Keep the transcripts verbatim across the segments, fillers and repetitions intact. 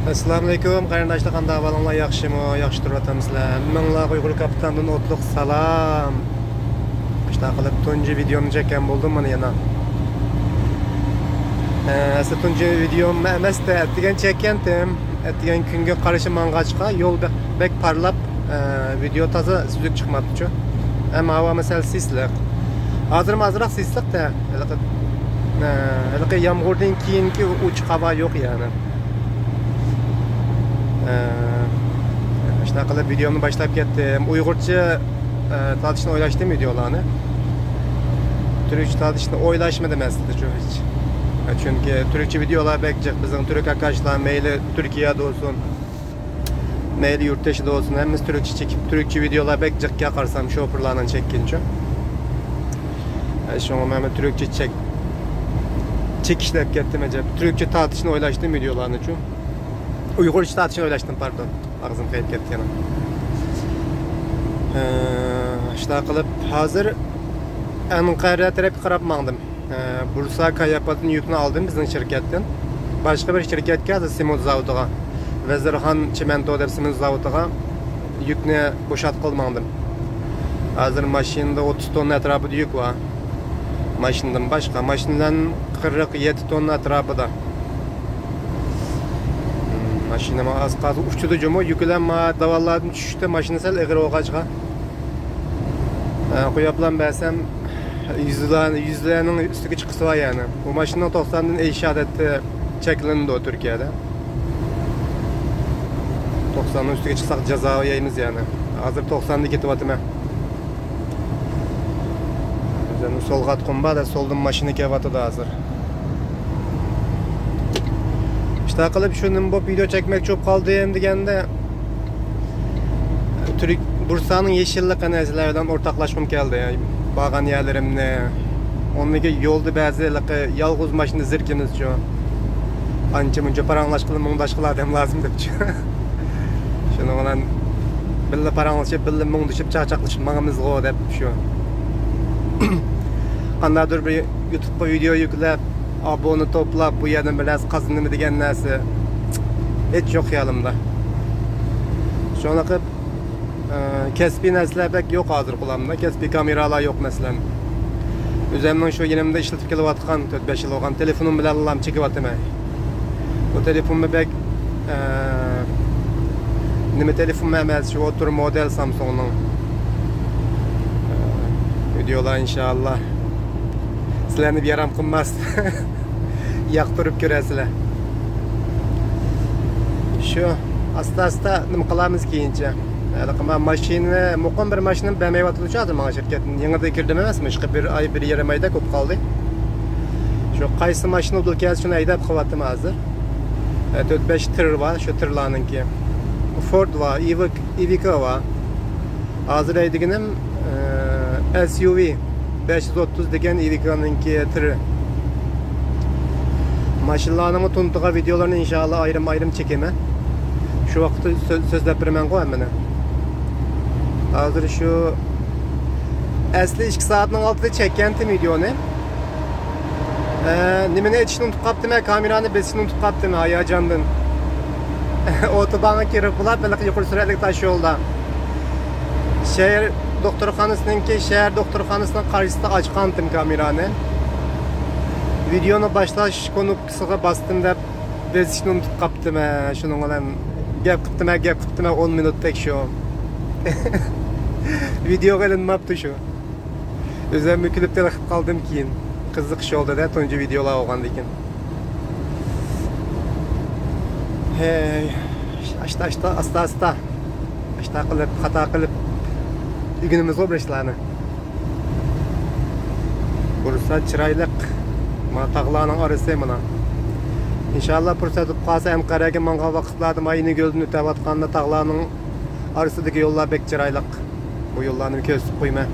ئەسسالامۇئەلەيكۇم قېرىنداشلار، قانداق ئەھۋالىڭلار؟ ياخشىمۇ؟ ياخشى تۇرۇۋاتامسىلەر؟ ھەممىڭلارغا ئۇيغۇر كاپىتاندىن ئوتلۇق سالام. ئاشۇنداق قىلىپ تۇنجى ۋىدېيومنى چەككەن بولدۇم مانا يەنە. ئە، ئەسلى تۇنجى ۋىدېيوم ئەمەستە، ئەتىگەن چەككەنتىم. ئەتىگەن كۈنگە قارشى ماڭغاچقا يول بە-، بەك پارلاپ، ئە، ۋىدېيو تازا سۈزۈك چىقماپتىچۇ. ئەمما ھاۋا مەسىلەن سىسلىق. ھازىرمۇ ئازراق سىسلىق-تە. ھېلىقى، ئە، ھېلىقى يامغۇردىن كېيىنكى ئوچۇق ھاۋا يوق يەنى. ئە، شۇنداق قىلىپ ۋىدېيومنى باشلاپ كەتتىم. ئۇيغۇرچە، ئە، تارتىشنى ئويلاشتىم ۋىدېيولارنى. تۈركچە تارتىشنى ئويلاشمىدىم ئەسلىدىچۇ ھېچ. ئە، چۈنكى تۈركچە ۋىدېيولار بەك جىق. بىزنىڭ تۈرك ئاكاشلار مەيلى تۈركىيەدە بولسۇن، مەيلى يۇرت تېشىدا بولسۇن، ھەممىسى تۈركچە چېكىپ، تۈركچە ۋىدېيولار بەك جىقكەن قارىسام، شوپۇرلارنىڭ چەككىنىچۇ. ئە، شۇڭا مەنمۇ تۈركچە چەك-، چېكىش دەپ كەتتىم ئەجەب. تۈركچە تارتىشنى ئويلاشتىم ۋىدېيولارنىچۇ. ئۇيغۇرچە تارتىشنى ئويلاشتىم، پاردون. ئاغزىم قېيىپ كەتتى يەنە. ئە، شۇنداق قىلىپ، ھازىر ئەنقەرە تەرەپكە قاراپ ماڭدىم. ئە، بۇرسا كاياپاتتىن يۈكنى ئالدىم بىزنىڭ شىركەتتىن. باشقا بىر شىركەتكە، ھازىر سېمونت زاۋۇتىغا، ۋەزىرخان چىمېنتو دەپ سېمونت زاۋۇتىغا يۈكنى بوشاتقىلى ماڭدىم. ھازىر ماشىنىدا ئوتتۇز توننا ئەتراپىدا يۈك بار. ماشىنىدىن باشقا. ماشىنا بىلەن قىرىق يەتتە توننا ئەتراپىدا. ماشىنا ئاز قالسا ئۇچىدۇ جۇمۇ. يۈكلەر ما داۋانلاردىن چۈشۈشتە ماشىنا سەل ئېغىر بولغاچقا، ئە، قويۇپلا بەرسەم، يۈزلەر-، يۈزلەرنىڭ ئۈستىگە چىققۇسى بار يەنى. بۇ ماشىنىنىڭ توقساندىن ئېشىش ئادەتتە چەكلىنىدۇ تۈركىيەدە. توقساننىڭ ئۈستىگە چىقساق جازا يەيمىز يەنى. ھازىر توقساندا كېتىۋاتىمەن. ئۆزۈمنىڭ سولغا ئاتقۇم بار، سولدىن ماشىنا كېلىۋاتىدۇ ھازىر. شۇنداق قىلىپ شۇ نېمە بولۇپ ۋىدېو چەكمەكچى بولۇپ قالدىم دېگەندە، تۈرك بۇرسانىڭ يېشىللىقىنى سىلەر بىلەن ئورتاقلاشقۇم كەلدى. بارغان يەرلىرىمنى. ئۇنىڭدىن كېيىن يولدا بەزى ھېلىقى يالغۇز ماشىنا زېرىكىمىزچۇ. ئانچە مۇنچە پاراڭلاشقىلى، مۇڭداشقىلى ئادەم لازىم دەپچۇ. شۇنىڭ بىلەن بىللە پاراڭلىشىپ، بىللە مۇڭدىشىپ، چاقچاقلىشىپ ماڭىمىزغۇ دەپ شۇ. قانداقتۇر بىر يۇتۇبقا ۋىدېو يۈكلەپ، ئابۇنە توپلاپ، بۇ يەردىن بىر نەرسە قازىنىمەن دېگەن نەرسە ھېچ يوق خىيالىمدا. شۇڭلاشقا، ئە، كەسپىي نەرسىلەر بەك يوق ھازىر قولۇمدا. كەسپىي كامېرالار يوق، مەسىلەن. ئۆزۈمنىڭ شۇ يېنىمدا ئىشلىتىپ كېلىۋاتقان تۆت بەش يىل بولغان تېلېفونۇم بىلەنلا چېكىۋاتىمەن. بۇ تېلېفونمۇ بەك، ئە، نېمە تېلېفونمۇ ئەمەس، شۇ ئوتتۇرا مودېل سامسۇڭنىڭ. ئە، ۋىدېئولار ئىنشائاللا سىلەرنى بىئارام قىلماس. ياقتۇرۇپ كۆرەرسىلەر. شۇ ئاستا-ئاستا نېمە قىلارمىز كېيىنچە. ھېلىقى ما-، ماشىنا، مۇقىم بىر ماشىنا بەرمەيۋاتىدۇ ھازىر ماڭا شىركەتتىن. يېڭىدىن كىردىم ئەمەسمۇ، ئىشقا بىر ئاي، بىر يېرىم ئايدەك بولۇپ قالدى. شۇ قايسى ماشىنا ئۇدۇل كەلسە، شۇنى ھەيدەپ قىلىۋاتىمەن ھازىر. ئە، تۆت بەش تىر بار، شۇ تىرلارنىڭكى. فورد بار، ئىۋىك-، ئىۋىكا بار. ھازىر ھەيدىگىنىم، ئە، ئېس يۇ ۋى بەش يۈز ئوتتۇز دېگەن ئىۋىكانىڭكى تىرى. ماشىنىلارنىڭمۇ تونۇتىدىغان ۋىدېئولىرىنى ئىنشائاللا ئايرىم-ئايرىم چېكىمەن. شۇ ۋاقىتتا سۆ-، سۆزلەپ بېرىمەنغۇ ھەممىنى. ھازىر شۇ ئەسلى ئىككى سائەتنىڭ ئالدىدا چەككەنتىم ۋىدېئونى. ئە، نېمىنى ئېيتىشنى ئۇنتۇپ قاپتىمەن، كامېرانى بېسىشنى ئۇنتۇپ قاپتىمەن ھاياجاندىن. ئوتوبانغا كىرىپ بولاپ، ھېلىقى يۇقىرى سۈرئەتلىك تاش يولدا. شەھەر دوختۇرخانىسىنىڭكى، شەھەر دوختۇرخانىسىنىڭ قارشىسىدا ئاچقانتىم كامېرانى. ۋىدېئونى باشلاش كۇنۇپكىسىغا باستىم دەپ بېسىشنى ئۇنتۇپ قاپتىمەن. شۇنىڭ بىلەن گەپ قىپتىمەن، گەپ قىپتىمەن ئون مىنۇتتەك شۇ. ۋىدېئوغا ئېلىنماپتۇ شۇ. ئۆزۈممۇ كۈلۈپ تېلىقىپ قالدىم كېيىن. قىزىقىش يولدا-دە، تۇنجى ۋىدېئولار بولغاندىكىن. ھەي، ئاشتا-ئاشتا، ئاستا-ئاستا. ئاشتا قىلىپ، خاتا قىلىپ ئۆگىنىمىزغۇ بىر ئىشلارنى. بۇرسا چىرايلىق. مانا تاغلارنىڭ ئارىسى مانا. ئىنشاللا پۇرسەت بولۇپ قالسا، ئەنقەرەگە ماڭغان ۋاقىتلاردا مانا ئىنىگۆلدىن ئۆتۈۋاتقاندا تاغلارنىڭ ئارىسىدىكى يوللار بەك چىرايلىق. بۇ يوللارنى كۆرسىتىپ قويىمەن.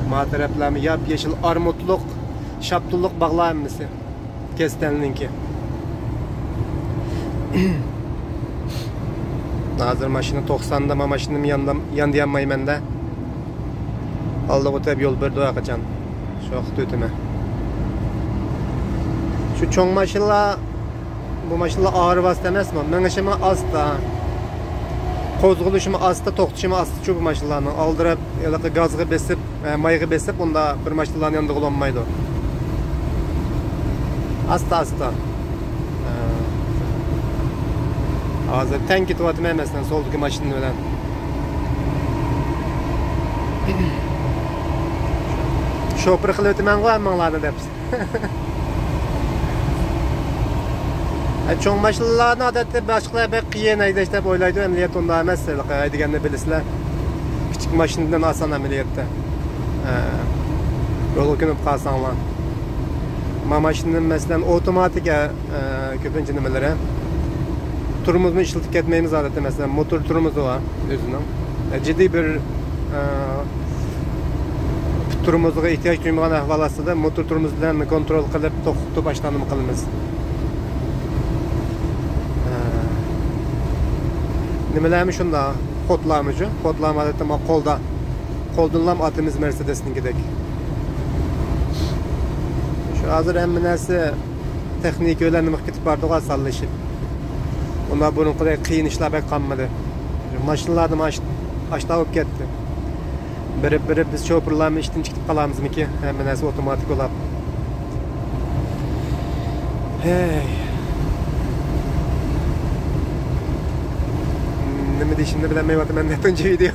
ما تەرەپلەرمۇ ياپيېشىل ئارمۇتلۇق، شاپتۇللۇق باغلار ھەممىسى. كەستەننىڭكى. ھازىر ماشىنا توقساندا، ما ماشىنىمنى ياندام-، ياندىيالمايمەن-دە. ئالدىغا ئۆتۈپ يول بېرىدۇ ھەرقاچان. شۇ ۋاقىتتا ئۆتىمەن. شۇ چوڭ ماشىنىلار بۇ ماشىنىلار ئاھارى ۋاسىتە ئەمەسمۇ؟ مېڭىشىمۇ ئاستا، قوزغىلىشىمۇ ئاستا، توختىشىمۇ ئاستا شۇ بۇ ماشىنىلارنىڭ. ئالدىراپ ھېلىقى گازغا بېسىپ، ئە، مايغا بېسىپ، ئۇندا بىر ماشىنىلارنى ياندۇرغىلى بولمايدۇ. ئاستا ئاستا. ئە، ھازىر تەڭ كېتىۋاتىمەن، مەسىلەن، سولدىكى ماشىنا بىلەن. شوپۇر قىلىۋېتىمەنغۇ ھەممىڭلارنى دەپ. چوڭ ماشىنىلارنى ئادەتتە باشقىلار بەك قىيىن ھەيدەش دەپ ئويلايدۇ، ئەمەلىيەتتە ئۇنداق ئەمەس. ھەيدىگەننى بىلىسىلەر. كىچىك ماشىنىدىن ئاسان ئەمەلىيەتتە. ئە، يولغا كۆنۈپ قالساڭلار. ما ماشىنىنىڭ، مەسىلەن، ئوتوماتىك، ئە، ئە، كۆپىنچە نېمىلىرى. تورمۇزنى ئىشلىتىپ كەتمەيمىز ئادەتتە، مەسىلەن، موتور تورمۇزى بار ئۆزىنىڭ. ئە، جىددىي بىر، ئە، تورمۇزغا ئېھتىياج تۇيمىغان ئەھۋال ئاستىدا موتور تورمۇز بىلەن كونترول قىلىپ، توختىتىپ، ئاشۇنداق نېمە قىلىمىز. ئە، نېمىلەرمۇ شۇنداق، خودلارمۇ شۇ، خودلارمۇ ئادەتتە ما قولدا، قولدىنلا ئاتىمىز مەرسېدېسنىڭكىدەك. شۇ ھازىر ھەممە نەرسە تېخنىكا بىلەن نېمە قىلىپ كېتىپ بارىدىغۇ، ئاسانلىشىپ. ئۇنداق بۇرۇنقىدەك قىيىن ئىشلار بەك قالمىدى. ماشىنىلاردا ماش-، ئاشتا بولۇپ كەتتى. بېرىپ، بېرىپ بىز شوپۇرلارمۇ ئىشتىن چىقىپ قالامىزمىكىن؟ ھەممە نەرسە ئوتوماتىك بولاپ. ھەي. نېمە دېيىشىمنى بىلەلمەيۋاتىمەن، تۇنجى ۋىدېو.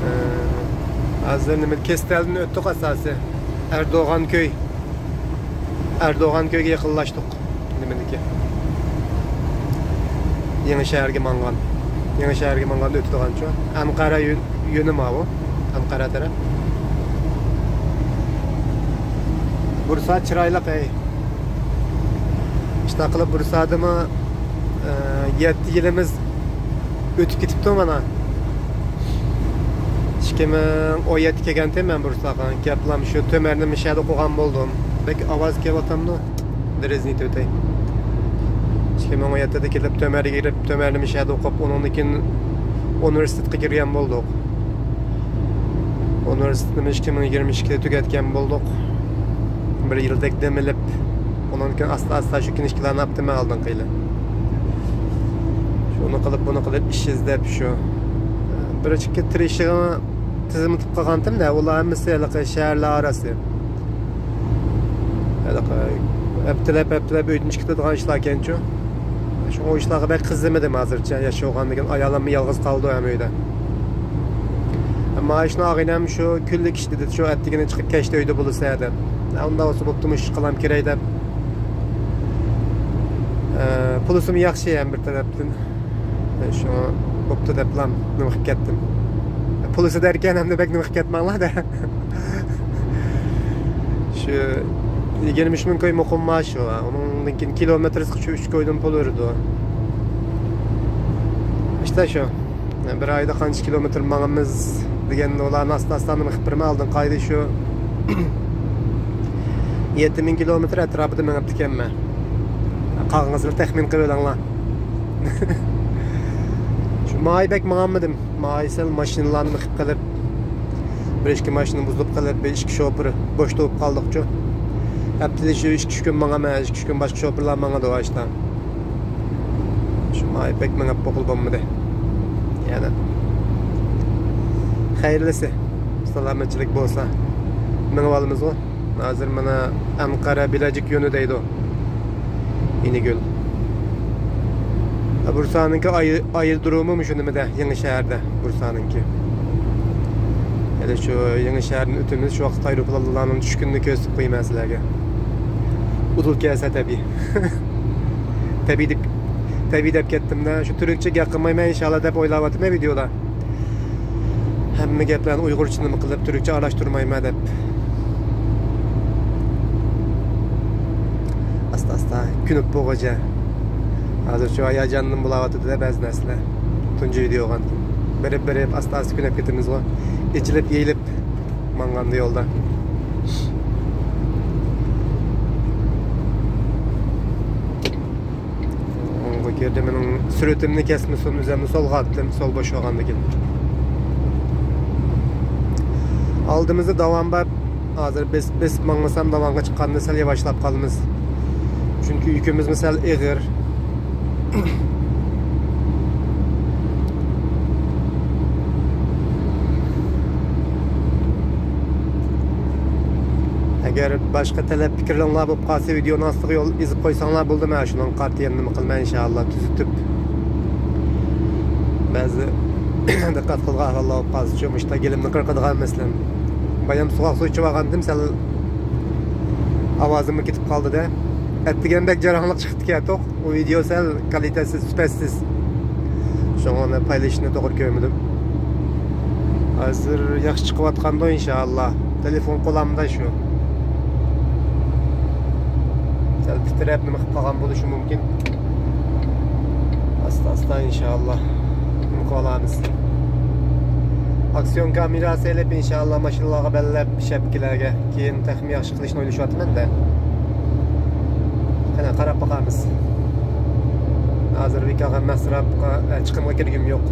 ئە، ھازىر نېمە، كېستەلدىن ئۆتتۇق ئاساسىي. ئەردوغان كۆي. ئەردوغان كۆيگە يېقىنلاشتۇق. نېمىدىكى؟ يېڭى شەھەرگە ماڭغان. يېڭى شەھەرگە ماڭغاندا ئۆتىدىغان شۇ. ئەنقەرە يۆ-، يۆنى ماۋۇ. ئەنقەرە تەرەپ. بۇرسا چىرايلىق، ئەي. شۇنداق قىلىپ بۇرسادىمۇ، ئە، يەتتە يىلىمىز ئۆتۈپ كېتىپتۇ مانا. ئىككى مىڭ ئون يەتتە كەلگەنتىم مەن بۇرساغا. كەپلام شۇ تۆمەرنى مىشەدە ئوقۇغان بولدۇم. بەك ئاۋاز كېلىۋاتامدۇ؟ دېرىزىنى ئېتىۋېتەي. ئىككى مىڭ ئون يەتتىدە كېلىپ تۆمەرگە كىرىپ، تۆمەرنى مىشەدە ئوقۇپ، ئۇنىڭدىن كېيىن ئۇنىۋېرسىتېتقا كىرگەن بولدۇق. ئۇنىۋېرسىتېتنى ئىككى مىڭ يىگىرمە ئىككىدە تۈگەتكەن بولدۇق. بىر يىلدەك دەم ئېلىپ، ئۇنىڭدىن كېيىن ئاستا-ئاستا شۇ كىنىشكىلارنى ئاپتىمەن ئالدىنقى يىلى. شۇنى قىلىپ، بۇنى قىلىپ، ئىش ئىزدەپ شۇ. بىر ئىككى تىرىشىغىنى تىزىملىتىپ قالغانتىم-دە، ئۇلار ھەممىسى ھېلىقى شەھەرلەر ئارىسى. ھېلىقى ھەپتىلەپ، ھەپتىلەپ ئۆيدىن چىقىپ كېتىدىغان ئىشلاركەنچۇ. شۇڭا ئۇ ئىشلارغا بەك قىزىمىدىم ھازىرچە، ياش بولغاندىكىن ئايالىممۇ يالغۇز قالىدۇ ھەم ئۆيدە. ئەمما ئاشۇنى ئاغىنەم شۇ كۈنلۈك ئىش دېدى، شۇ ئەتىگىنى چىقىپ كەچتە ئۆيدە بولىسەن دەپ. ئۇنداق بولسا بوپتۇ، مۇشۇ ئىش قىلام كىرەي دەپ. ئە، پۇلىسىمۇ ياخشى ھەم بىر تەرەپتىن. شۇڭا بوپتۇ دەپلا نېمە قىلىپ كەتتىم. پۇلىسى دەركەن ئەمدى بەك نېمە قىلىپ كەتمەڭلار دە. شۇ يىگىرمە ئۈچ مىڭ كوي مۇقىم مائاش شۇ. ئۇنىڭدىن كېيىن كىلومېتىرسىغا شۇ ئۈچ كويدىن پۇل بېرىدۇ. ئىشتە شۇ. بىر ئايدا قانچە كىلومېتىر ماڭىمىز دېگەننى ئۇلارنى ئاستا-ئاستا نېمە قىلىپ بېرىمەن. ئالدىنقى ئايدا شۇ يەتتە مىڭ كىلومېتىر ئەتراپىدا مېڭىپتىكەنمەن. قالغىنىڭىزنى تەخمىن قىلىۋېلىڭلار. شۇ ماي بەك ماڭالمىدىم. ماي سەل ماشىنىلارنى قىلىپ، بىر ئىككى ماشىنا بۇزۇلۇپ قېلىپ، بىر ئىككى شوپۇر بوش تۇرۇپ قالدۇقچۇ. ھەپتىدە شۇ ئىككى ئۈچ كۈن ماڭىمەن، ئىككى ئۈچ كۈن باشقا شوپۇرلار ماڭىدۇ ئاشتا. شۇ ماي بەك مېڭىپ بولغىلى بولمىدى. يەنە خەيرلىسى، سالامەتچىلىك بولسا مېڭىۋالىمىزغۇ. ھازىر مانا ئەنقەرە بىلەجىك يولى دەيدۇ. ئىنىگۆل. بۇرسانىڭكى ئاي-، ئايرودرومى مۇشۇ نېمىدە، يېڭى شەھەردە بۇرسانىڭكى. ھېلى شۇ يېڭى شەھەردىن ئۆتىمىز، شۇ ۋاقىت ئايروپىلانلارنىڭ چۈشكىنىنى كۆرسىتىپ قويىمەن سىلەرگە. ئۇدۇل كەلسە تەبىئىي. تەبىئىي دەپ، تەبىئىي دەپ كەتتىم-دە. شۇ تۈركچە گەپ قىلمايمەن ئىنشاللا دەپ ئويلاۋاتىمەن ۋىدېودا. ھەممە گەپلەرنى ئۇيغۇرچە نېمە قىلىپ، تۈركچە ئارىلاشتۇرمايمەن دەپ. ئاستا-ئاستا كۆنۈپ بولغۇچە. ھازىر شۇ ھاياجاندىن بولاۋاتىدۇ-دە بەزى نەرسىلەر. تۇنجى ۋىدېو بولغاندىن كېيىن. بېرىپ-بېرىپ، ئاستا-ئاستا كۆنۈپ كېتىمىزغۇ. ئېچىلىپ-يېيىلىپ ماڭغاندا يولدا. ئوڭغا كىردى، مېنىڭ سۈرئىتىمنى كەسمىسۇن، ئۆزۈمنى سولغا ئاتتىم، سول بوش بولغاندىن كېيىن. ئالدىمىزدا داۋان بار. ھازىر بېسىپ، بېسىپ ماڭمىسام، داۋانغا چىققاندا سەل ياۋاشلاپ قالىمىز. چۈنكى يۈكىمىزمۇ سەل ئېغىر. ئەگەر باشقا تەلەپ پىكىرلىرىڭلار بولۇپ قالسا، ۋىدېئونىڭ ئاستىغا يول يېزىپ قويساڭلار بولدى. مەن شۇنىڭغا قارىتا يەنە نېمە قىلىمەن، ئىنشائاللا، تۈزىتىپ. بەزى دىققەت قىلغان ئەھۋاللار بولۇپ قالسىچۇ، مۇشتا گېلىمنى قىرقىدىغان مەسىلەن. بايام سوغۇق سۇ ئىچىپ ئالغانتىم، سەل ئاۋازىممۇ كېتىپ قالدى-دە. ئەتىگەن بەك جاراڭلىق چىقىپتىكەن توق. ئۇ ۋىدېئو سەل كالىتەسىز، سۈپەتسىز. شۇڭا ئۇنى پايلىشىشنى توغرا كۆرمىدىم. ھازىر ياخشى چىقىۋاتقاندۇ، ئىنشائاللا. تېلېفون قولامدا شۇ. سەل تىترەپ نېمە قىلىپ قالغان بولۇشى مۇمكىن. ئاستا-ئاستا، ئىنشائاللا، نېمە قىلىۋالىمىز. ئاكسىيون كامېراسى ئېلىپ، ئىنشائاللا، ماشىنىلارغا بەللەپ، شەپكىلەرگە. كېيىن تېخىمۇ ياخشى قىلىشنى ئويلىشىۋاتىمەن-دە. قېنى، قاراپ باقارمىز. ھازىر بىكارغا مەسراپقا، ئە، چىقىمغا كىرگۈم يوق.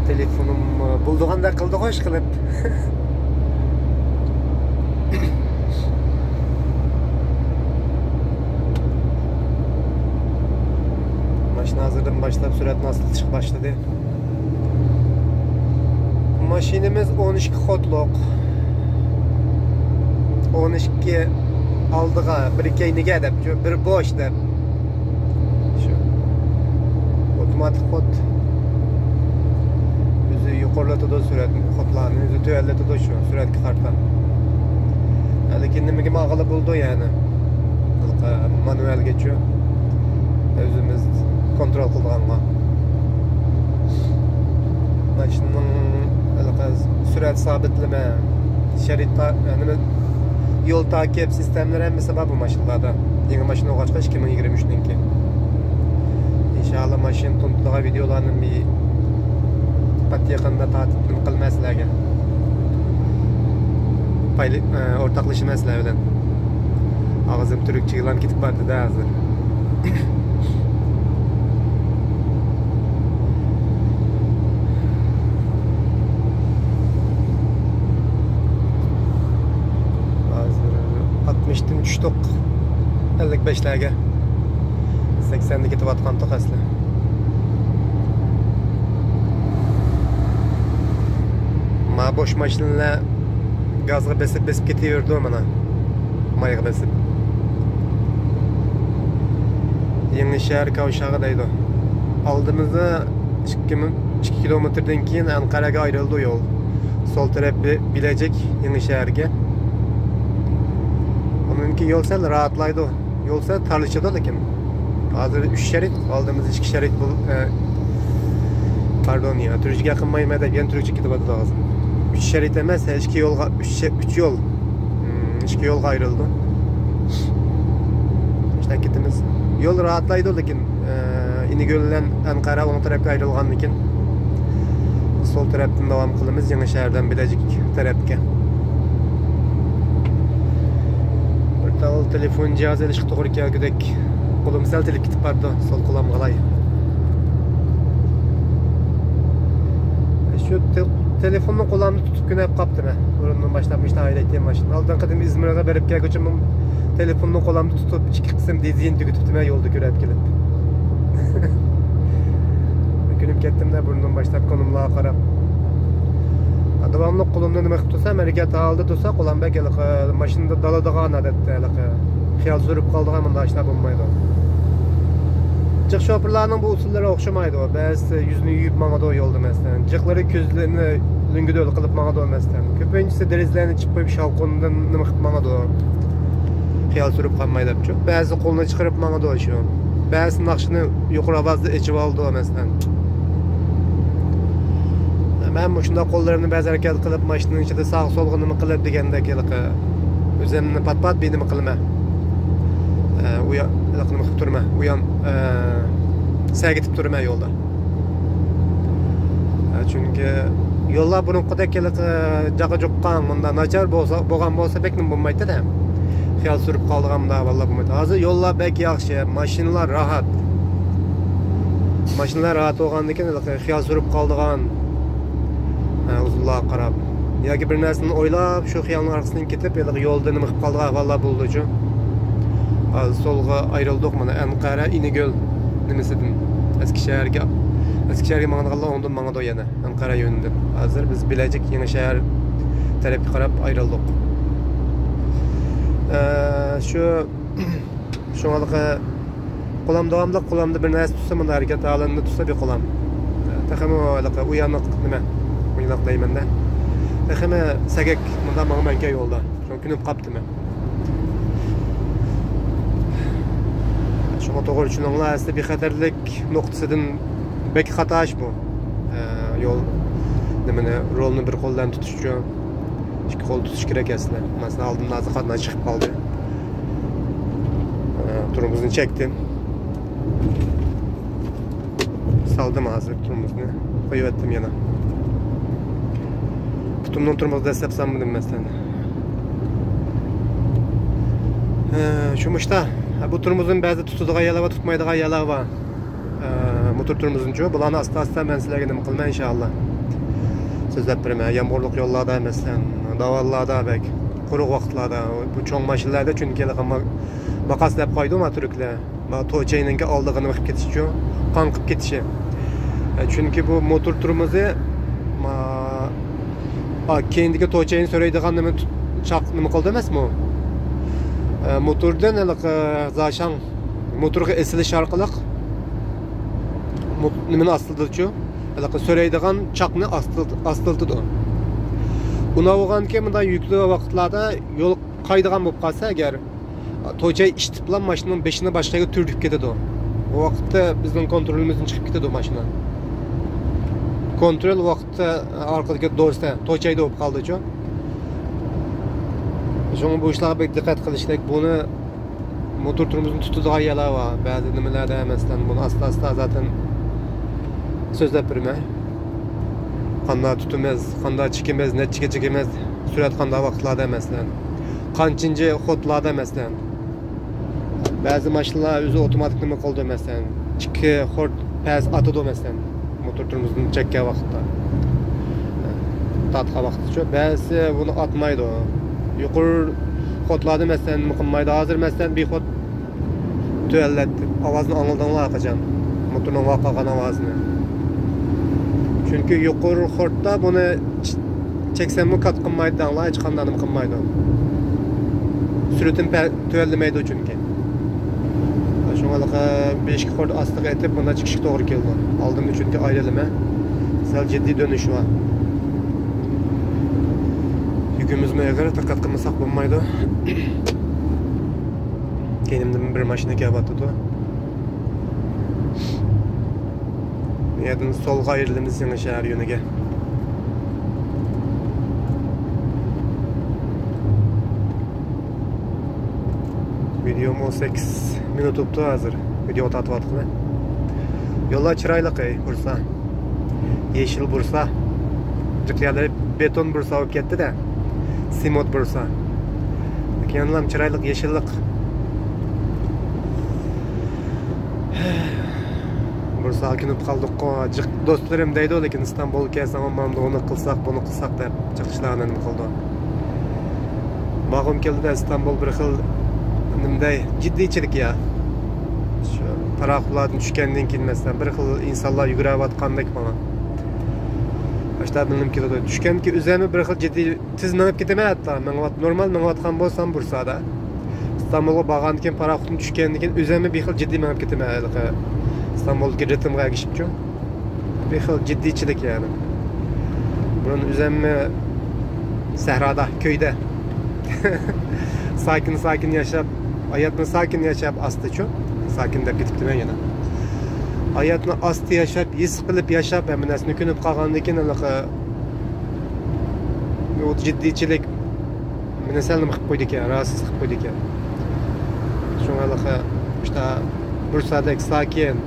تېلېفونۇم، ئە، بولىدىغاندەك قىلدىغۇ ئىشقىلىپ. ماشىنا ھازىردىن باشلاپ سۈرئەتنى ئاستىلىتىشقا باشلىدى. ماشىنىمىز ئون ئىككى خوتلۇق. ئون ئىككى ئالدىغا، بىر كەينىگە دەپ، بىر بوش دەپ. شۇ. ئوتوماتىك خود. ئۆزى يۇقىرىلىتىدۇ سۈرئەتنى، خودلارنى ئۆزى تۆۋەنلىتىدۇ شۇ سۈرئەتكە قارىتا. لېكىن نېمىگە ماڭغىلى بولىدۇ يەنى؟ مانۇئالگىچۇ. ئۆزىمىز كونترول قىلىدىغانغا. ماشىنىنىڭ ھېلىقى سۈرئەت سابىتلىمە، شەرىت تا-، نېمە، يول تاكىپ سىستېمىلىرى ھەممىسى بار بۇ ماشىنىلاردا. يېڭى ماشىنا بولغاچقا، ئىككى مىڭ يىگىرمە ئۈچنىڭكى. ئىنشائاللا، ماشىنا تونۇتىدىغان ۋىدېئولارنى بى-، پات يېقىندا تارتىپ نېمە قىلىمەن سىلەرگە. پايلا-، ئورتاقلىشىمەن سىلەر بىلەن. ئاغزىم تۈركچىگىلا كېتىپ بارىدۇ-دە ھازىر. ھازىر ئاتمىشتىن چۈشتۇق، ئەللىك بەشلەرگە. سەكسەندە كېتىۋاتقانتۇق ئەسلى. ما بوش ماشىنىلار گازغا بېسىپ، بېسىپ كېتىۋېرىدۇ مانا. مايغا بېسىپ. يېڭى شەھەر كاۋشاغا دەيدۇ. ئالدىمىزدا ئىككى مىڭ، ئىككى كىلومېتىردىن كېيىن ئەنقەرەگە ئايرىلىدۇ يول. سول تەرەپ بى-، بىلەجىك، يېڭى شەھەرگە. ئۇنىڭدىن كېيىن يول سەل راھەتلەيدۇ. يول سەل تارلىشىدۇ لېكىن. ھازىر ئۈچ شەرىت، ئالدىمىزدا ئىككى شەرىت بول-، ئە، پاردون يا، تۈركچە گەپ قىلمايمەن دەپ يەنە تۈركچە كېتىۋاتىدۇ ھازىر. ئۈچ شەرىت ئەمەس، ئىككى يولغا، ئۈچ شە-، ئۈچ يول. مم، ئىككى يولغا ئايرىلىدۇ. شۇنداق كېتىمىز. يول راھەتلەيدۇ لېكىن، ئە، ئىنىگۆل بىلەن ئەنقەرە ئوڭ تەرەپكە ئايرىلغاندىن كېيىن، سول تەرەپتىن داۋام قىلىمىز، يېڭى شەھەردىن بىلەجىك تەرەپكە. بىر تال تېلېفون جىھازى ئېلىشقا توغرا كەلگۈدەك. قولۇم سەل تېلىپ كېتىپ بارىدۇ، سول قولۇمغا ئالاي. شۇ تې-، تېلېفوننى قولۇمدا تۇتۇپ كۈنەپ قاپتىمەن بۇرۇندىن باشلاپ، مۇشۇ ھەيدەيتتىم ماشىنىنى. ئالدىنقى قېتىم ئىزمىرغا بېرىپ كەلگۈچە تېلېفوننى قولۇمدا تۇتۇپ، ئىككى قىسىم دىزىيىنى تۈگىتىپتىمەن يولدا كۆرۈپ كېلىپ. كۈنۈپ كەتتىم-دە بۇرۇندىن باشلاپ قولۇملارغا قاراپ. داۋاملىق قولۇمنى نېمە قىلىپ تۇرسام، ھەرىكەت ھالىدا تۇرسا، قولۇم بەك ھېلىقى ماشىنىدا دالىدىغان ئادەتتە ھېلىقى خىيال سۈرۈپ قالىدىغان، مۇنداق ئىشلار بولمايدۇ. جىق شوپۇرلارنىڭ بۇ ئۇسۇللىرى ئوخشىمايدۇ. بەزىسى يۈزىنى يۇيۇپ ماڭىدۇ يولدا، مەسىلەن. جىقلىرى كۆزلىرىنى لۆڭگىدۆل قىلىپ ماڭىدۇ، مەسىلەن. كۆپىنچىسى دېرىزىلەرنى ئېچىپ قويۇپ، شاۋقۇندىن نېمە قىلىپ ماڭىدۇ. خىيال سۈرۈپ قالماي دەپچۇ. بەزىسى قولىنى چىقىرىپ ماڭىدۇ شۇ. بەزىسى ناخشىنى يۇقىرى ئاۋازدا ئېچىۋالىدۇ، مەسىلەن. مەن مۇشۇنداق قوللىرىمنى بەزى ھەرىكەت قىلىپ، ماشىنىنىڭ ئىچىدە ساغ سولغا نېمە قىلىپ دېگەندەك ھېلىقى ئۆزۈمنى پات-پات بىر نېمە قىلىمەن. ئە، ئۇيا-، ھېلىقى نېمە قىلىپ تۇرىمەن. ئۇيان، ئە، سەگىتىپ تۇرىمەن يولدا. ئە، چۈنكى يوللار بۇرۇنقىدەك ھېلىقى جاقا جۇققان، مۇنداق ناچار بولسا، بولغان بولسا بەك نېمە بولمايتتى-دە. خىيال سۈرۈپ قالىدىغان مۇنداق ئەھۋاللار بولمايتتى. ھازىر يوللار بەك ياخشى، ماشىنىلار راھەت. ماشىنىلار راھەت بولغاندىكىن ھېلىقى خىيال سۈرۈپ قالىدىغان، ئە، ئۇزۇنلارغا قاراپ. ياكى بىر نەرسىنى ئويلاپ، شۇ خىيالنىڭ ئارقىسىدىن كېتىپ، ھېلىقى يولدا نېمە قىلىپ قالىدىغان ئەھۋاللار بولىدۇچۇ. سولغا ئايرىلدۇق مانا ئەنقەرە ئىنىگۆل نېمىسىدىن. ئەسكىشەھەرگە، ئەسكىشەھەرگە ماڭىدىغانلار ئوڭدىن ماڭىدۇ يەنە ئەنقەرە يۆنىدىن. ھازىر بىز بېلەجىك يېڭىشەھەر تەرەپكە قاراپ ئايرىلدۇق. ئە، شۇ شۇڭا قولام داۋاملىق، قولامدا بىر نەرسە تۇتسا، مۇنداق ھەرىكەت ھالىتىنى تۇتسا بىر قولام. تېخىمۇ ھېلىقى ئۇيانىق نېمە، ئۇيانىق دەيمەن-دە. تېخىمۇ سەگەك مۇنداق ماڭىمەنكەن يولدا. شۇڭا كۆنۈپ قاپتىمەن. شۇڭا توغرا چۈشىنىڭلار، ئەسلى بىخەتەرلىك نۇقتىسىدىن بەك خاتا ئىش بۇ. ئە، يول، نېمىنى، رولنى بىر قول بىلەن تۇتۇشچۇ. ئىككى قول تۇتۇش كېرەك ئەسلى. مەسىلەن، ئالدىمدا ھازىر قاتناش چىقىپ قالدى. ئە، تورمۇزنى چەكتىم. سالدىم ھازىر تورمۇزنى. قويۇۋەتتىم يەنە. پۇتۇمنىڭ تورمۇزى دەسسەپ سالمىدىم مەسىلەن. ئە، شۇ مۇشتا. بۇ تورمۇزنى بەزى تۇتىدىغان يەرلەر بار، تۇتمايدىغان يەرلەر بار. ئە، موتور تورمۇزىنىچۇ. بۇلارنى ئاستا-ئاستا مەن سىلەرگە نېمە قىلىمەن، ئىنشائاللا. سۆزلەپ بېرىمەن. يامغۇرلۇق يوللاردا، مەسىلەن، داۋانلاردا، بەك قۇرۇق ۋاقىتلاردا، بۇ چوڭ ماشىنىلاردا، چۈنكى ھېلىقى ما-، ماقاس دەپ قويىدۇ ما تۈركلەر. ما توچەينىڭكى ئالدىغا نېمە قىلىپ كېتىشىچۇ، قاڭقىپ كېتىشى. ئە، چۈنكى بۇ موتور تورمۇزى، ما، ئا، كەينىدىكى توچەينى سۆرەيدىغان نېمە تۇت-، چاق نېمە قىلدى ئەمەسمۇ؟ ئە، موتوردىن ھېلىقى زاشاڭ موتورغا ئېسىلىش ئارقىلىق مو-، نېمىنى ئاستىلىتىدۇچۇ؟ ھېلىقى سۆرەيدىغان چاقنى ئاستىلىت-، ئاستىلىتىدۇ. ئۇنداق بولغاندىكىن مۇنداق يۈكلۈك ۋاقىتلاردا يول قايىدىغان بولۇپ قالسا ئەگەر، توچەي ئىشتىپلا ماشىنىنىڭ بېشىنى باشقا يەرگە تۈرتۈپ كېتىدۇ. ئۇ ۋاقىتتا بىزنىڭ كونترولىمىزدىن چىقىپ كېتىدۇ ماشىنا. كونترول ۋاقىتتا ئارقىدىكى دوستا توچەيدە بولۇپ قالدىچۇ. شۇڭا بۇ ئىشلارغا بەك دىققەت قىلىشلىك. بۇنى موتور تورمۇزنى تۇتىدىغان يەرلەر بار. بەزى نېمىلەردە، مەسىلەن، بۇنى ئاستا-ئاستا زاتەن سۆزلەپ بېرىمەن. قانداق تۇتىمىز، قانداق چېكىمىز، نەچچىگە چېكىمىز، سۈرئەت قانداق ۋاقىتلاردا، مەسىلەن، قانچىنچى خورتلاردا، مەسىلەن. بەزى ماشىنىلار ئۆزى ئوتوماتىك نېمە قىلىدۇ، مەسىلەن، ئىككى خورت پەس ئاتىدۇ، مەسىلەن، موتور تورمۇزدىن چەككەن ۋاقىتتا، تارتقان ۋاقىتتىچۇ. بەزىسى بۇنى ئاتمايدۇ. يۇقىرى خورتلاردا، مەسىلەن، نېمە قىلمايدۇ. ھازىر، مەسىلەن، بىر خورت تۆۋەنلەتتىم. ئاۋازنى ئاڭلىدىڭلار قاچان؟ موتورنىڭ ۋارقىرىغان ئاۋازىنى. چۈنكى يۇقىرى خورتتا بۇنى چ-، چەكسەممۇ كات قىلمايدۇ دەڭلار، ھېچقانداق نېمە قىلمايدۇ. سۈرئىتىنى پە-، تۆۋەنلىمەيدۇ چۈنكى. شۇڭا بىر ئىككى خورت ئاستىغا ئېتىپ، بۇنداق چىقىشقا توغرا كېلىدۇ. ئالدىمدا چۈنكى ئايرىلما. سەل جىددىي دۆنۈش بار. يۈكىمىزمۇ ئېغىر، دىققەت قىلمىساق بولمايدۇ. كەينىمدىن بىر ماشىنا كېلىۋاتىدۇ. بۇ يەردىن سولغا ئايرىلىمىز يېڭى شەھەر يۆنىگە. ۋىدېيومۇ سەككىز مىنۇت بوپتۇ ھازىر. ۋىدېيو تارتىۋاتقىلى. يوللار چىرايلىق، ئەي، بۇرسا. يېشىل بۇرسا. جىق يەرلىرى بېتون بۇرسا بولۇپ كەتتى-دە. سېمونت بۇرسا. لېكىن يەنىلا چىرايلىق يېشىللىق. بۇرساغا كۆنۈپ قالدۇققۇ. جىق دوستلىرىم دەيدۇ، لېكىن ئىستانبۇلغا كەلسەڭ، مانا ئۇنى قىلساق، بۇنى قىلساق دەپ جىق ئىشلارنى نېمە قىلىدۇ. بارغۇم كەلدى-دە، ئىستانبۇل بىر خىل، نېمە دەي، جىددىيچىلىك يا. شۇ پاراخوتلاردىن چۈشكەندىن كېيىن، مەسىلەن، بىر خىل ئىنسانلار يۈگۈرۈۋاتقاندەك ماڭا. ئاشتا بىلىنىپ كېلىدۇ. چۈشكەندىن كېيىن ئۆزۈممۇ بىر خىل جىددىي، تېز مېڭىپ كېتىمەن ھەتتا. مېڭىۋات-، نورمال مېڭىۋاتقان بولسام بۇرسادا. ئىستانبۇلغا بارغاندىن كېيىن، پاراخوتتىن چۈشكەندىن كېيىن ئۆزۈممۇ بىر خىل جىددىي مېڭىپ كېتىمەن ھېلىقى ئىستانبۇلدىكى رىتىمغا ئەگىشىپچۇ. بىر خىل جىددىيچىلىك يەنى. بۇرۇن ئۆزۈممۇ سەھرادا، كۆيدە ساكىن-ساكىن ياشاپ، ھاياتنى ساكىن ياشاپ، ئاستىچۇ، ساكىن دەپ كېتىپتىمەن يەنە. ھاياتنى ئاستا ياشاپ، ھېس قىلىپ ياشاپ، ھەممە نەرسىنى كۆنۈپ قالغاندىن كېيىن، ھېلىقى بۇ جىددىيچىلىك مېنى سەل نېمە قىلىپ قويىدىكەن، راھەتسىز قىلىپ قويىدىكەن. شۇڭا ھېلىقى ئىشتا بۇرسادەك ساكىن،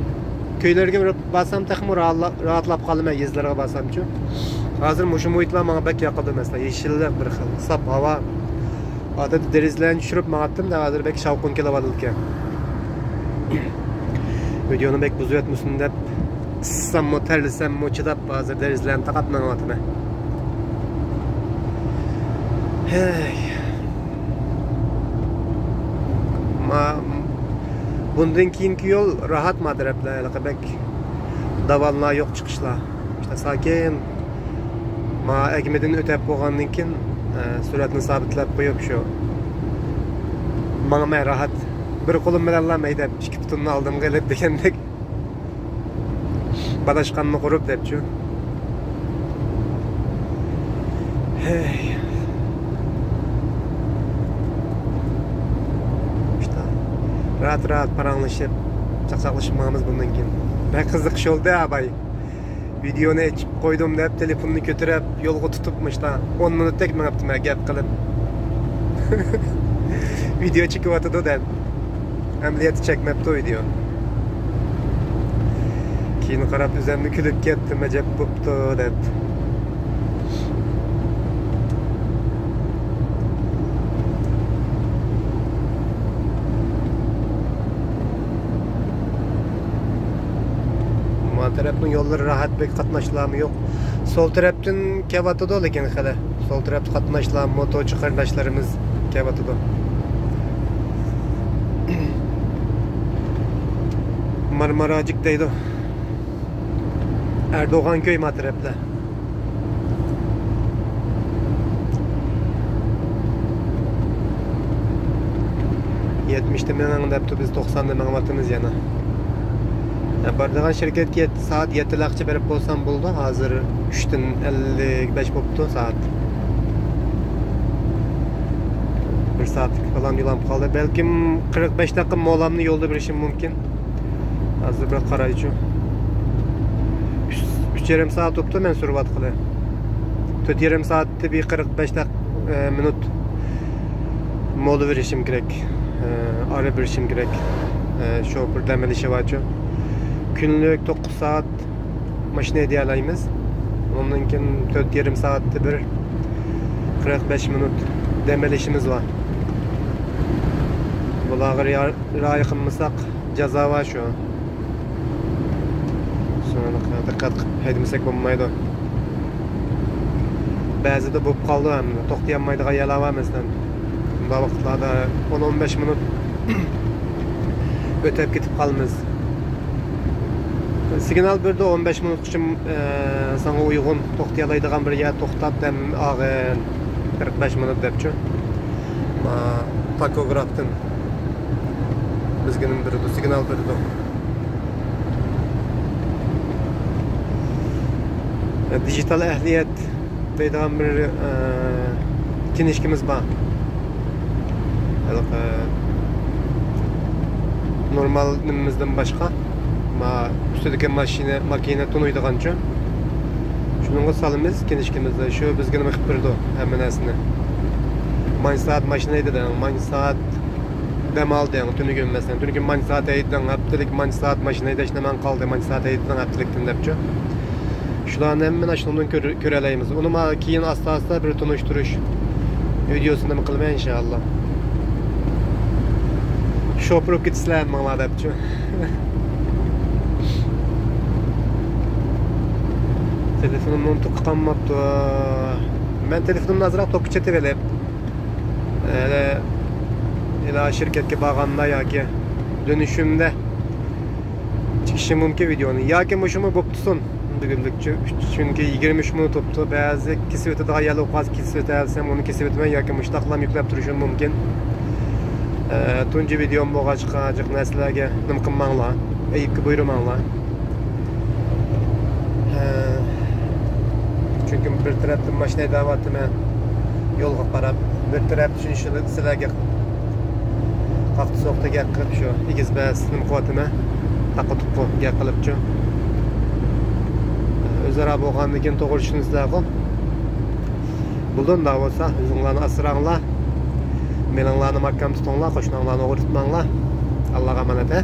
كۆيلەرگە بېرىپ بارسام تېخىمۇ راھەتلا-، راھەتلاپ قالىمەن، يېزىلارغا بارسامچۇ. ھازىر مۇشۇ مۇھىتلار ماڭا بەك ياقىدۇ، مەسىلەن، يېشىللىق، بىر خىل ساپ ھاۋا. ئادەتتە دېرىزىلەرنى چۈشۈرۈپ ماڭاتتىم-دە، ھازىر بەك شاۋقۇن كېلىۋاتىدىكەن. ۋىدېونى بەك بۇزۇۋەتمىسۇن دەپ، ئىسسىساممۇ، تەرلىسەممۇ چىداپ، ھازىر دېرىزىلەرنى تاقاپ مېڭىۋاتىمەن. ھەي. ما-، بۇندىن كېيىنكى يول راھەت ما تەرەپلەر، ھېلىقى بەك داۋانلار يوق، چىقىشلار. ئىشتە ساكىن. ما ئەگمىدىن ئۆتەپ بولغاندىن كېيىن، ئە، سۈرئەتنى سابىتلاپ قويۇپ شۇ ماڭىمەن راھەت. بىر قولۇم بىلەنلا مەيدەپ، ئىككى پۇتۇمنى ئالدىمغا ئېلىپ دېگەندەك. بالاشقاننى قۇرۇپ دەپچۇ. ھەي. ئىشتە راھەت-راھەت پاراڭلىشىپ، چاقچاقلىشىپ ماڭىمىز بۇندىن كېيىن. بەك قىزىق يولدى ھە باي. ۋىدېئونى ئېچىپ قويدۇم دەپ، تېلېفوننى كۆتۈرۈپ، يولغا تۇتۇپ، مۇشتا ئون مىنۇتتەك مېڭىپتىمەن گەپ قىلىپ. ۋىدېئو چېكىۋاتىدۇ دەپ. ئەمەلىيەتتە چەكمەپتۇ ۋىدېئو. كېيىن قاراپ ئۆزۈممۇ كۈلۈپ كەتتىم، ئەجەب بوپتۇ دەپ. ما تەرەپنىڭ يوللىرى راھەت، بەك قاتناشلارمۇ يوق. سول تەرەپتىن كېلىۋاتىدۇ، لېكىن خېلى. سول تەرەپتە قاتناشلار، موتورچى قېرىنداشلىرىمىز كېلىۋاتىدۇ. مارماراجىك دەيدۇ. ئەردوغان كۆي ما تەرەپلەر. يەتمىشتە مېڭىڭ دەپتۇ، بىز توقساندا مېڭىۋاتىمىز يەنە. يا، بارىدىغان شىركەتكە يەت-، سائەت يەتتىلەرچە بېرىپ بولسام بولىدۇ. ھازىر ئۈچتىن ئەللىك بەش بوپتۇ سائەت. بىر سائەتلىك پالان يولام قالدى. بەلكىم قىرىق بەش دەقىقە مولامنى يولدا بېرىشىم مۇمكىن. ھازىر بىر قارايچۇ. ئۈچ، ئۈچ يېرىم سائەت بوپتۇ مەن سۈرۈۋاتقىلى. تۆت يېرىم سائەتتە بىر قىرىق بەش دەق-، ئە، مىنۇت مولا بېرىشىم كېرەك. ئە، ئارا بېرىشىم كېرەك. ئە، شوپۇر دەم ئېلىشى بارچۇ. كۈنلۈك توققۇز سائەت ماشىنا ھەيدىيەلەيمىز. ئۇنىڭدىن كېيىن تۆت يېرىم سائەتتە بىر قىرىق بەش مىنۇت دەم ئېلىشىمىز بار. بۇلارغا رىيا-، رىئايە قىلمىساق جازا بار شۇ. شۇڭا دىققەت قىلىپ ھەيدىمىسەك بولمايدۇ. بەزىدە بولۇپ قالىدۇ ھەم توختىيالمايدىغان يەرلەر بار، مەسىلەن. بۇنداق ۋاقىتلاردا ئون، ئون بەش مىنۇت ئۆتۈپ كېتىپ قالىمىز. سىگنال بېرىدۇ، ئون بەش مىنۇتقىچە، ئە، ساڭا ئۇيغۇن توختىيالايدىغان بىر يەر توختاپ دەم ئالغىن، قىرىق بەش مىنۇت دەپچۇ. ما، تاكوگرافتىن بىزگە نېمە بېرىدۇ، سىگنال بېرىدۇ. دىجىتال ئەھلىيەت دەيدىغان بىر، ئە، كىنىشكىمىز بار. ھېلىقى نورمال نېمىمىزدىن باشقا، ما، ئۈستىدىكى ماشىنا، ماكىنا تونۇيدىغانچۇ. شۇنىڭغا سالىمىز كىنىشكىمىزنى. شۇ بىزگە نېمە قىلىپ بېرىدۇ ھەممە نەرسىنى. مانچە سائەت ماشىنا ھەيدىدىڭ، مانچە سائەت دەم ئالدىڭ، تۈنۈگۈن مەسىلەن، تۈنۈگۈن مانچە سائەت ھەيدىدىڭ، ھەپتىلىك مانچە سائەت ماشىنا ھەيدەش نېمەڭ قالدى، مانچە سائەت ھەيدىدىڭ ھەپتىلىكتىن دەپچۇ. شۇلارنى ھەممىنى ئاشۇنىڭدىن كۆر-، كۆرەلەيمىز. ئۇنى ما كېيىن ئاستا-ئاستا بىر تونۇشتۇرۇش ۋىدېئوسىنىمۇ قىلىمەن، ئىنشائاللا. شوپۇر بولۇپ كېتىسىلەر ھەممىڭلار دەپچۇ. تېلېفونۇمنىڭ توكى قالماپتۇ. مەن تېلېفونۇمنى ئازراق توكقا چېتىۋېلىپ، ھېلى، ھېلى شىركەتكە بارغاندا ياكى دۆنۈشۈمدە چىقىشى مۇمكىن ۋىدېئونى. ياكى مۇشۇمۇ بوپتۇسۇن. بۈگۈنلۈك چۈ-، چۈنكى يىگىرمە ئۈچ مىنۇت بوپتۇ. بەزى كېسىۋېتىدىغان يەرلەر بولۇپ قالسا، كېسىۋېتەلىسەم، ئۇنى كېسىۋېتىمەن ياكى مۇشۇنداقلام يۈكلەپ تۇرۇشۇم مۇمكىن. ئە، تۇنجى ۋىدېئوم بولغاچقا، جىق نەرسىلەرگە نېمە قىلماڭلار، ئەيىبكە بۇيرۇماڭلار. ھە. چۈنكى بىر تەرەپتىن ماشىنا ھەيدەۋاتىمەن، يولغا قاراپ، بىر تەرەپتىن شۇ سىلەرگە قاقتى-سوقتى گەپ قىلىپ، شۇ ئېگىز-پەس نېمە قىلىۋاتىمەن، تاققا-تۇققا گەپ قىلىپچۇ. ئۆزئارا بولغاندىن كېيىن توغرا چۈشىنىسىلەرغۇ. بولدى، ئۇنداق بولسا، ئۆزۈڭلارنى ئاسراڭلار. مېلىڭلارنى ماكام تۇتۇڭلار، قوشناڭلارنى ئوغرىتماڭلار. ئاللاغا ئامانەت، ھە.